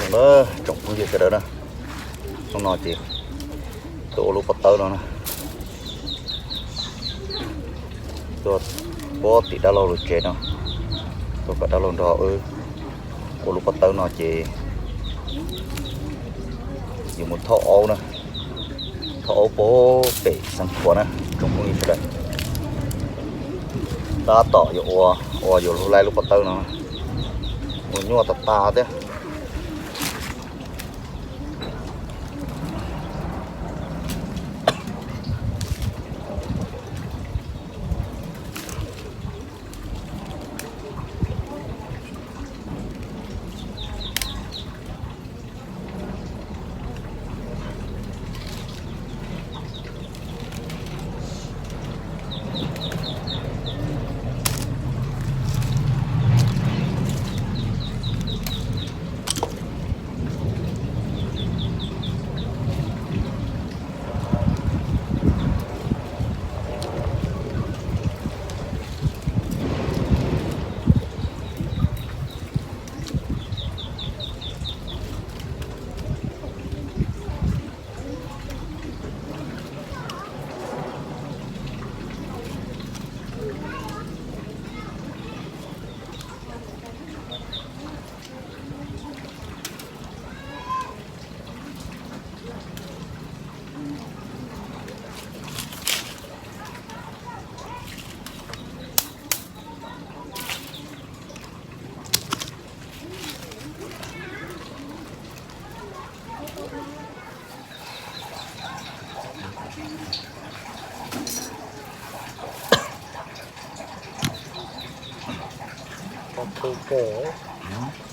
Npawg tsoom phooj ywg sawv daws na, hnub no ces tuaj ua lub pob tawb no na, tuaj puag tim dab laug lub tsev no, tuaj kom dab laug nrog wb ua lub pob tawb no ces yuav mus thauj aub na, thauj aub puag pem Xeev Khuam na, tsoom phooj ywg sawv daws. Tab tom yuav ua, ua yuav luag laij lub pob tawb no, ua nyuaj tas tas thiab.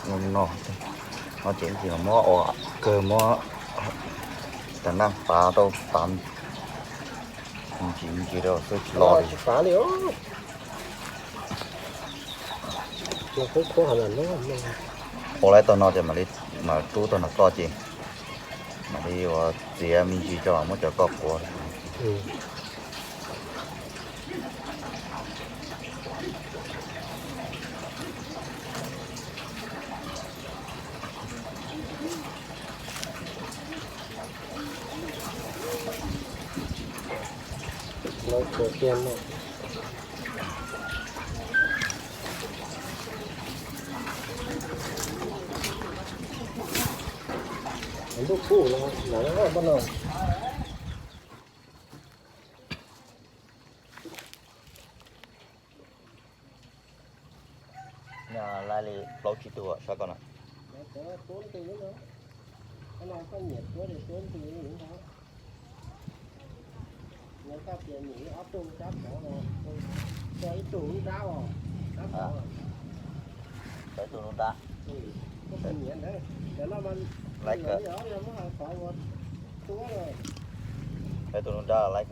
No, no ces ntsis muab ua kawg, muab tas naj pav rau pav ntsis ntsis rau xwb tsis lo li. Ua laib tag no ces mam li, mam rub tag no koj ces mam li ua txiav me ntsis tso muab cov koj quav. Ntuj kub no, ntuj kub no. Nyaj laij li plaub tsib tug sab ko na. Ib tug nruab nrab, ib tug nruab nrab laij.